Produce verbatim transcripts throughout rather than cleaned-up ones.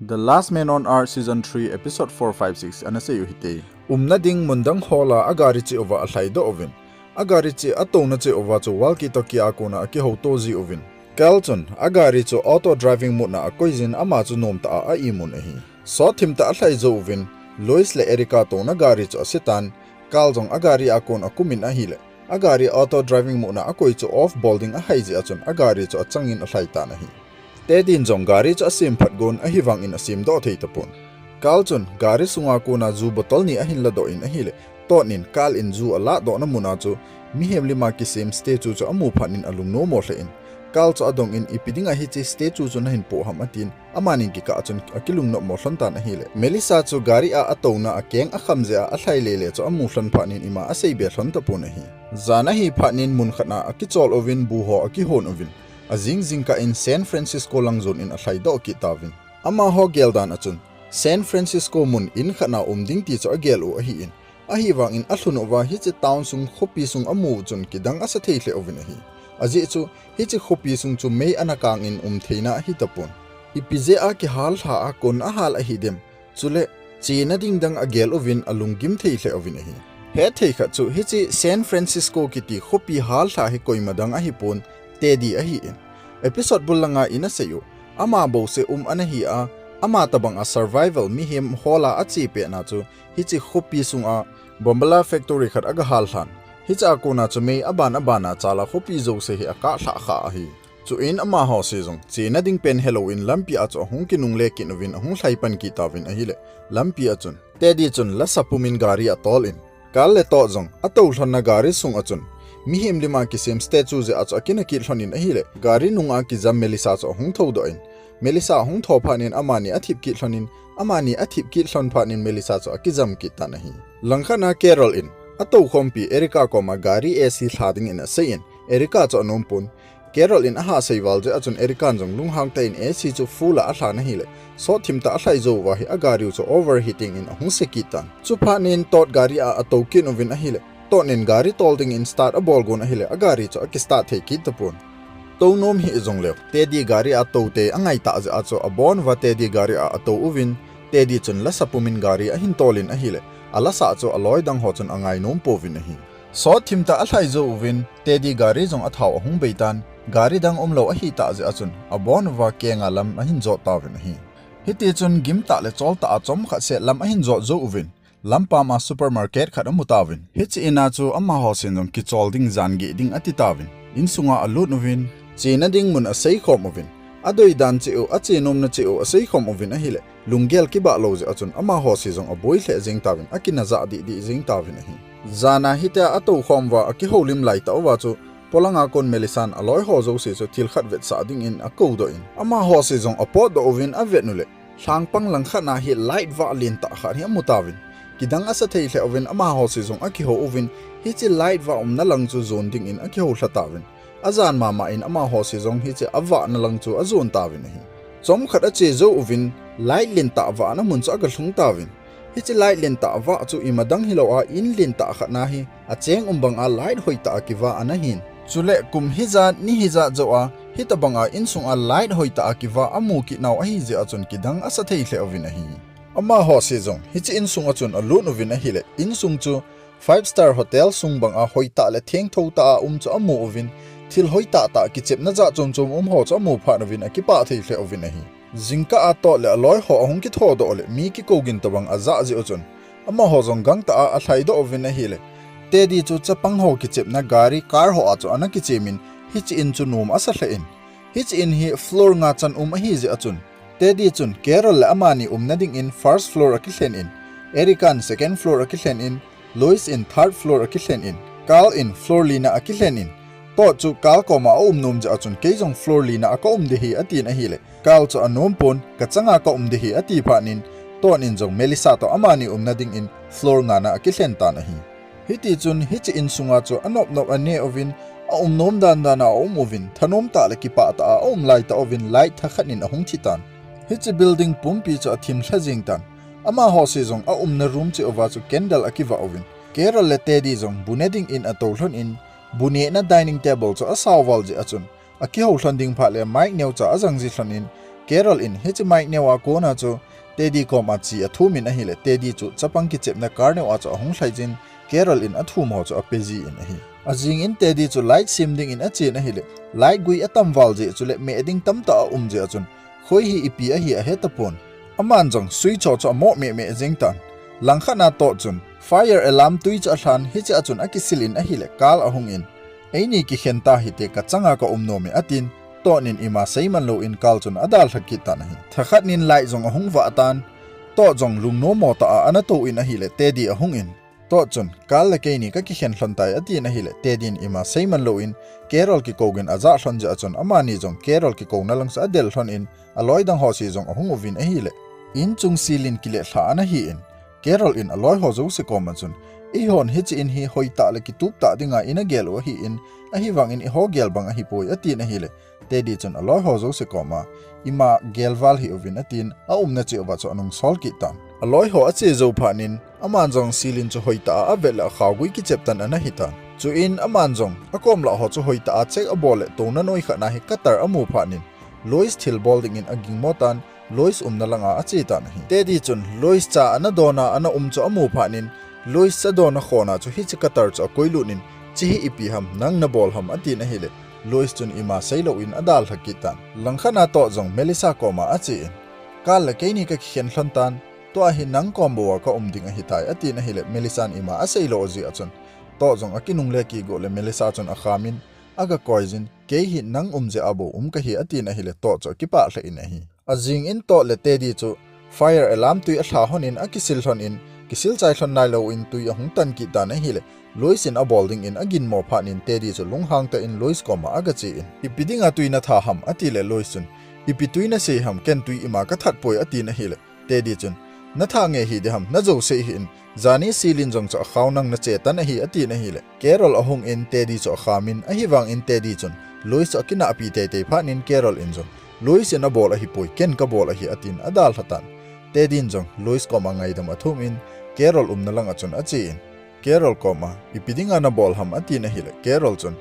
The Last Man on Earth Season three, Episode four, five, six, ana sei u hite. Umna ding mun dang hol a agari cheh uva alhaidoh uvin, agari cheh atouna cheh uva chu walkie-talkie a kona akihouto jiuvin. Carl chun agari chu auto driving mode na akoijin ama chu nomtah a a-imun ahi. Sot thimtah alhai jouvin, Lois le Erica touna gari chu asetan, Carl jong agari a kon akumin ahile, agari auto driving mode na akoi chu off bol ding ahai jeh a chun agari chu achangin alhaitan ahi. Teddy in jong gari chu asemphat gon ahivangin asemdoh thei tapon. Carl chun gari sunga kona ju bottle ni ahin ladoh in ahile, Todd in Carl in ju aladohna muna chu mihem lima kisem statue chu amu phatnin alungnommo lheh in, Carl chu adongin, ipi dinga hiche statue chu nahin poh ham atin, amanin kikah chun akilungnopmo lhon tan ahile, Melissa chu gari a atouna akeng akham jeh a alhai lele chu amu lhon phatnin ima aseibe lhon tapon ahi. Jan ahi phatnin mun khat a akichol uvin bu ho akihon uvin, ajing jingkah in San Francisco lang jon in alhaidoh kit tauvin. Amaho geldan a chun San Francisco mun in khat a um ding ti chu agel u ahin, ahivangin alhun uva hiche town sung khopi sung amu chun kidang asa thei lheh uvin ahi. Ajeh chu hiche khopi sung chu mei ana kangin um theina ahi tapon. Ipi jeh a kihal lha a kon ahal ahidem, chule chena ding dang agel uvin alunggim thei lheh uvin ahi. Hethei khat chu hiche San Francisco kiti khopi hal lha hi koima dang ahipon, Teddy ahin. Episode bul langa ina sei u, ama bouseh um ana hi a, ama tobang a survival mihem hol a ache petna chu hiche khopi sunga Bombala factory khat aga hal lhan. Hiche a kona chu mei aban aban a chal a khopi jouse hi akah lhah kha ahi. Chuin amaho se jong chena ding pen helouvin lampi a chu ahung kinungle kit uvin ahung lhai pan kit tauvin ahile, lampi a chun Teddy chun lasa pumin gari atol in, Carl le Todd jong atou lhonna gari sung a chun mihem lima kisem statue jeh a chu akina kit lhon in ahile, gari nunga kijam Melissa chu ahung thoudoh in, Melissa ahung tho phatnin amani athip kit lhon in, amani athip kit lhon phatnin Melissa chu akijam kit tan ahi. Langkhat a Carol in atoukhompi Erica koma gari A C lha dingin asei in, Erica chu anompon, Carol in ahahsei val jeh a chun Erica in jong lunghang tah in A C chu full a alhan ahile, sot thimtah alhai jou uva hi agari u chu overheating in ahung se kit tan. Chuphatnin Todd gari a atou kit uvin ahile, Todd in gari tol dingin start abol gon ahile, agari chu akistart thei kit tapon. Tou nom hih jongleu, Teddy gari a tou tei angai tah jeh a chu abon uva Teddy gari a atou uvin, Teddy chun lasa pumin gari ahin tol in ahile, alasa chu aloi dang ho chun angai nom pouvin ahi. Sot thimtah alhai jou uvin, Teddy gari jong athao ahung bei tan, gari dang umlou ahitah jeh a chun abon uva kenga lam ahin jot tauvin ahi. Hitichun gimtah le choltah a chomkhat seh lam ahin jot jou uvin, lampam a supermarket khat amu tauvin. Hiche in a chu amaho sen jong kichol ding jan geh ding ati tauvin, insunga alut uvin, chena ding mun aseikhom uvin, adei dan cheh u, ache nomna cheh u aseikhom uvin ahile, lunggel kibah lou jeh a chun amaho se jong aboi lheh jeng tauvin, akina jah deh deh jeng tauvin ahi. Jan a hitia atoukhom uva akihoulim lai tah uva chu, polanga kon Melissa in aloi ho jouse chu thil khat vetsah dingin akoudoh in, amaho se jong apotdoh uvin avet uleh, lhangpang langkhat a hi light vah lentah khat hi amu tauvin, kidang asa thei lheh uvin amaho se jong akihou uvin, hiche light vah umna lang chu jon dingin akihou lha tauvin, ajan mama in amaho se jong hiche avahna lang chu ajon tauvin ahi. Chomkhat ache jou uvin, light lentah vahna mun chu aga lhung tauvin, hiche light lentah vah chu ima dang hilou a in lentah khat a hi acheng um banga light hoitah a kivah ana hin. Chule kum hijat ni hijat jou a hitobanga insunga light hoitah a kivah amu kit nau ahi jeh a chun kidang asa thei lheh uvin ahi. Amaho se jong hiche insung a chun alut uvin ahile, insung chu five star hotel sung banga hoitah le thengtho tah a um chu amu uvin, thil hoitah tah kichepna jat chom chom um ho chu amu phat uvin akipah thei lheh uvin ahi. Jingkah a Todd le aloi ho ahung kithodoh le mi kikou gin tobang ajah jeh u chun, amaho jong gangtah a alhaidoh uvin ahile, Teddy chu chapang ho kichepna gari, car ho a chu ana kichemin, hiche in chu nom asa lheh in, hiche in hi floor nga chan um ahi jeh a chun, Teddy chun Carol le amani umna dingin first floor akilhen in, Erica in second floor akilhen in, Lois in third floor akilhen in, Carl in floor lina akilhen in, Todd chu Carl koma aum nom jeh a chun, kei jong floor lina a ka um ding ahi atin ahile, Carl chu anompon, kachanga ka um ding ahi ati phatnin, Todd in jong Melissa toh amani umna dingin floor ngana akilhen tan ahi. Hitichun hiche insunga chu anop nop ane uvin, aum nom dan dan a aum uvin, thanom tah le kipah tah a aum lai tah uvin light thakhat in ahung thi tan. Hiche building pumpi chu athim lha jeng tan. Amaho se jong aumna room cheh uva chu candle akivah uvin, Carol le Teddy jong bu ne dingin atou lhon in, bu nehna dining table chu asao val jeh a chun, akihou lhon ding phat le mic neocha ajang ji lhon in, Carol in hiche mic neo a kona chu Teddy koma che athum in ahile, Teddy chu chapang kichepna car neo a chu ahung lhai jin, Carol in athum ho chu ape jin ahi. Ajing in Teddy chu light sem ding in achen ahile, light gui atam val jeh chule meh ding tamtah aum jeh a chun, khoi hi ipi ahi ahe tapon. Aman jong sui cho chu amo meh meh jeng tan. Langkhat na Todd chun fire alarm tui chu alhan, hiche a chun akisil in ahile, Carl ahung in, eini kikhen ta hite, kachanga ka um nom e, atin, Todd in ima seiman lou in Carl chun adalha kit tan ahi. Thakhat nin light jong ahung vah tan, Todd jong lungnom mo tah a ana tou in ahile, Teddy ahung in, Todd chun, Carl le keini kakikhen lhon tai, atin ahile, Teddy in ima seiman lou in, Carol kikou gin ajah lhon jeh a chun, amani jong Carol kikouna lang chu adel lhon in, aloi dang ho se jong ahung uvin ahile, in chung ceiling kile lha ana hi in, Carol in aloi ho jouse koma chun, eihon hiche in hi hoitah le kitup tah dinga ina gel u ahi in, ahivang in eiho gel bang ahipoi, atin ahile, Teddy chun aloi ho jouse koma, ima gel val hih uvin, atin, aumna cheh uva chu anung sol kit tan. Aloi ho ache jou phat in, aman jong ceiling chu hoitah a avet le akhao gui kichep tan ana hi tan. Chuin aman jong akom lah ho chu hoitah a check abol le touna noi khat na hi cutter amu phat in, Lois thil bol ding in aging mo tan, Lois umna lang a ache tan ahi. Teddy chun Lois cha ana don a ana um chu amu phat in, Lois cha don a khon a chu hiche cutter chu akoi lut in, che hi ipi ham, nang nabol ham, atin ahile, Lois chun ima seilou in adalha kit tan. Langkhat na Todd jong Melissa koma ache in, Carl le keini kakikhen lhon tan, tua hi nang kom bou a ka um ding ahitai, atin ahile, Melissa in ima aseilou jeh a chun, Todd jong akinungle kit got le Melissa chun akham in, aga koi jin, kei hi nang um jeh a bou um kahi, atin ahile, Todd chu akipah lheh in ahi. Ajing in Todd le Teddy chu fire alarm tui alha lhon in akisil lhon in, kisil chai lhon nailou in tui ahung tan kit tan ahile, Lois in abol ding in agin mo phat in Teddy chu lunghang tah in Lois koma aga che in, ipi dinga tui natha ham, atile Lois chun, ipi tui nasei ham, ken tui ima kathat poi, atin ahile, Teddy chun, natha nge hi ding ham, najou sei hih in, jani ceiling jong chu akhao nang nache tan ahi, atin ahile, Carol ahung in Teddy chu akham in, ahivang in Teddy chun Lois chu akinahpi teitei phat in Carol in jong, Lois in abol ahipoi, ken kabol ahi, atin adalha tan. Teddy in jong Lois koma ngaidam athum in, Carol umna lang a chun ache in, Carol koma, ipi dinga nabol ham, atin ahile, Carol chun,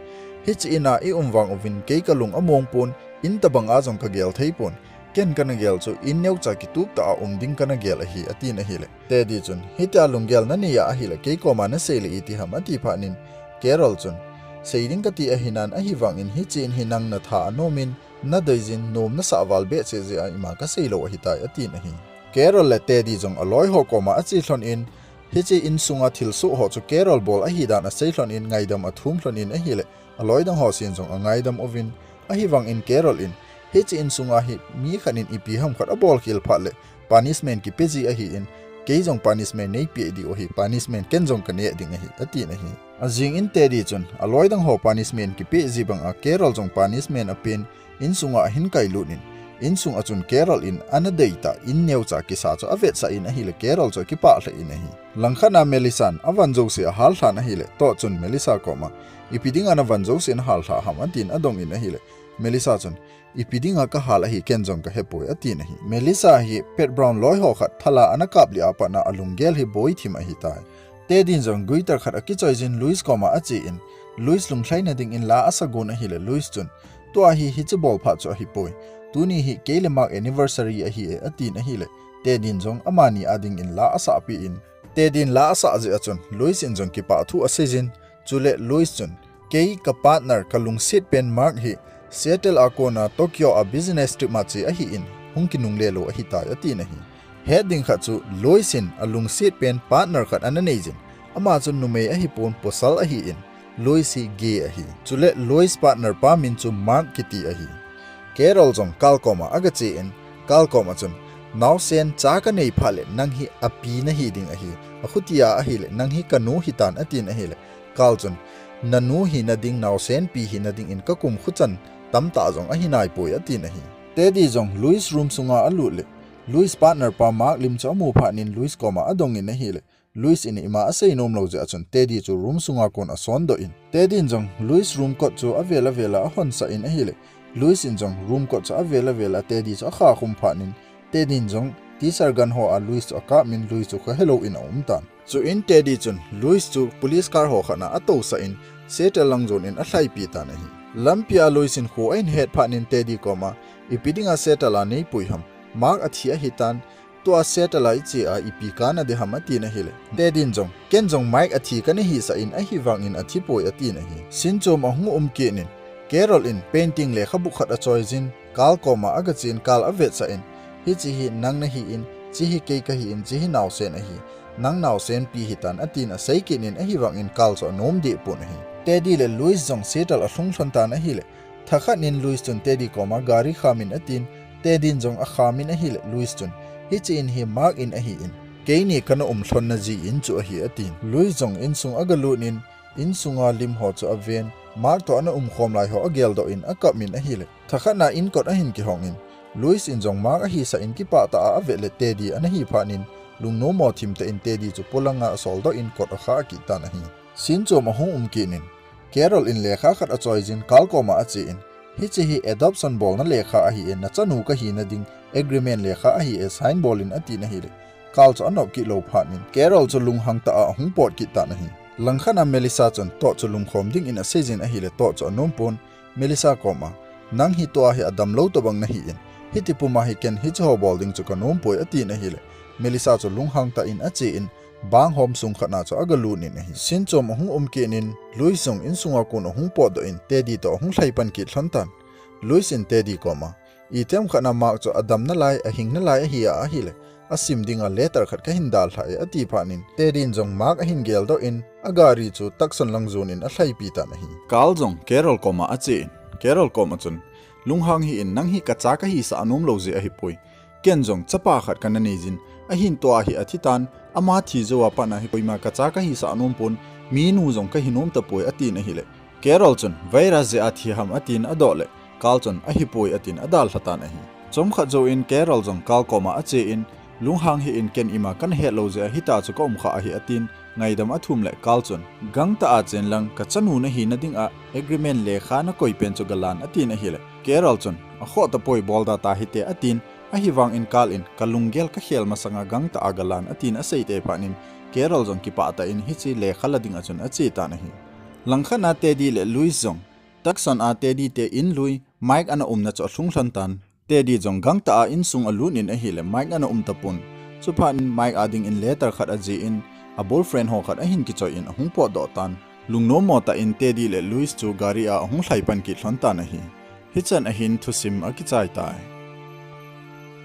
hiche in a i um vang uvin kei kalung among pon, in tabang a jong kagel thei pon, ken kana gel chu in neocha kitup tah a um ding kana gel ahi, atin ahile, Teddy chun, hitia lunggel nanei a ahile, kei koma nasei le iti ham, ati phat in, Carol chun, sei ding kati ahi nan, ahivang in hiche in hi nang natha anom in, nadei jin, nom nasah val behseh jeh a ima kaseilou ahitai, atin ahi. Carol le Teddy jong aloi ho koma ache lhon in, hiche insunga thilsoh ho chu Carol bol ahi dan asei lhon in, ngaidam athum lhon in ahile, aloi dang ho sen jong angaidam uvin, ahivang in Carol in, hiche insunga hi mi khat in ipi ham khat abol khel phat le, punishment kipe ji ahi in, kei jong punishment neipeh diu ahi, punishment ken jong kaneh ding ahi, atin ahi. Ajing in Teddy chun, aloi dang ho punishment kipeh ji bang a Carol jong punishment apen, insunga ahin kailut in, insung a chun Carol in ana deitah in neocha kisa chu avetsah in ahile Carol chu akipah lheh in ahi. Langkhat na Melissa in avan jouse ahal lhan ahile, Todd chun Melissa koma, ipi dinga navan jouse nahal lha ham, atin adong in ahile, Melissa chun, ipi dinga kahal ahi ken jong kahepoi, atin ahi. Melissa hi Pat Brown loi ho khat thala ana kap lih a pat na alunggel hi boi thim ahitai. Teddy in jong guitar khat akichoi jin Lois koma ache in, Lois lunglhaina ding in la asa gon ahile, Lois chun, tua hi hiche bol phat chu ahipoi. Tuni hi kei le Mark anniversary ahi e, atin ahile, Teddy in jong amani a ding in la asahpi in, Teddy in la asah jeh a chun Lois in jong kipah thu asei jin, chule Lois chun, kei ka partner kalungset pen Mark hi Seattle a kona Tokyo a business trip ma che ahi in, hung kinungle lou ahitai, atin ahi. Het ding khat chu Lois in alungset pen partner khat ana nei jin, ama chu numei ahipon pasal ahi in, Lois hi gay ahi. Chule Lois partner pa min chu Mark kiti ahi. Carol jong Carl koma aga che in, Carl koma chun, naosen cha kanei phat le nang hi api nahi ding ahi, akhuti a ahile nang hi kanu hitan, atin ahile, Carl chun, nanu hina ding, naosen pi hina ding in kakum khuchan tamtah jong ahi naipoi, atin ahi. Teddy jong Lois room sunga alut le, Lois partner pa Mark lim chu amu phat in Lois koma adong in ahile, Lois in ima asei nom lou jeh a chun Teddy chu room sunga kon asondoh in, Teddy in jong Lois room kot chu avel avel a ahonsah in ahile, Lois in jong room kot chu avel avel a Teddy chu akhakhum phat in, Teddy in jong tear gas ho a Lois chu akap in Lois chu khahelou in aum tan. Chuin Teddy chun Lois chu police car ho khat na atousah in Seattle lang jon in alhaipi tan ahi. Lampi a Louis in kho ahin het phat in Teddy koma, ipi dinga Seattle a neipui ham, Mark athi ahitan, tua Seattle a iche a ipi kana ding ham atin ahile, Teddy in jong, ken jong Mike athi kana hisah in ahivangin athipoi atin ahi. Scene chom ahung um kit in, Carol in painting lekhabu khat achoiyin, Carl koma agachen Carl avetsah in, hiche hi nang nahin, hiche hi kei kahin, hiche hi naosen ahi, nang naosen pi hitan atin asei kit in ahivangin Carl chu anom deh pon ahi. Teddy le Louis jong Seattle alhung lhon tan ahile, thakhat in Louis chun Teddy koma gari kham in atin, Teddy in jong akham in ahile Louis chun, hiche in hi Mark in ahin, keini kana um lhonna ji in chu ahi atin. Louis jong insung agalut in, insunga lim ho chu aven, Mark toh ana umkhom lai ho ageldoh in akap in ahile, thakhat na in kot ahin kihong in, Louis in jong Mark ahisah in kipah tah a avet le Teddy ana hi phat in, lungnom mo thim tah in Teddy chu polanga asoldoh in kot akha kit tan ahi. Scene chom ahung um kit in, Carol in lekha khat achoiyin Carl koma achen, hiche hi adoption bolna lekha ahi e, nachanu kahina ding agreement lekha ahi e, sign bol in atin ahile, Carl chu anop kit lou phat in, Carol chu lunghang tah a ahung pot kit tan ahi. Langkhat a Melissa chun Todd chu lungkhom dingin aseiyin ahile Todd chu anom pon, Melissa koma, nang hi tua hi adamlou tobang nahin, hiti puma hi ken hiche ho bol ding chu kanom poi atin ahile, Melissa chu lunghang tah in achen, bang hom sung khat na chu agalut in ahi. Scene chom ahung um kit in, Louis jong insunga kon ahung potdoh in, Teddy toh ahung lhai pan kit lhon tan. Louis in Teddy koma, itiham khat na Mark chu adamna lai, ahingna lai ahi a ahile, asim dinga letter khat kahin dalhah e ati phat in, Teddy in jong Mark ahin geldoh in, agari chu Tucson lang jon in alhaipi tan ahi. Carl jong Carol koma achen, Carol koma chun, lunghang hih in, nang hi kacha kahisah anom lou jeh ahipoi. Ken jong chapa khat kana neiyin, ahin tua hi athitan, ama thi jou a pat na hi koima kacha kahisah anom pon, minu jong kahi nom tapoi atin ahile, Carol chun, virus jeh a thi ham atin adoh le, Carl chun, ahipoi atin adalha tan ahi. Chomkhat jouvin Carol jong Carl koma achen, lunghang hih in, ken ima kana het lou jeh a hitia chu kaum kha ahi atin, ngaidam athum le Carl chun, gangtah a chen lang kachanu nahina dinga agreement lekha nakoi pen chu galan atin ahile, Carol chun, akhoh tapoi, bolda ta hite atin, ahivangin Carl in kalunggel kakhel masanga gangtah a galan atin aseite phat in, Carol jong kipah tah in hiche lekha la dinga chun ache tan ahi. Langkhat na Teddy le Louis jong Tucson a Teddy te in lui, Mike ana umna chu alhung lhon tan. Teddy jong gangtah a insung alut in ahile Mike ana um tapon. Chuphat in Mike a dingin letter khat ajen, a boyfriend ho khat ahin kichoi in ahung potdoh tan. Lungnom mo tah in Teddy le Louis chu gari a ahung lhai pan kit lhon tan ahi. Hichan ahin thusim akichai tai.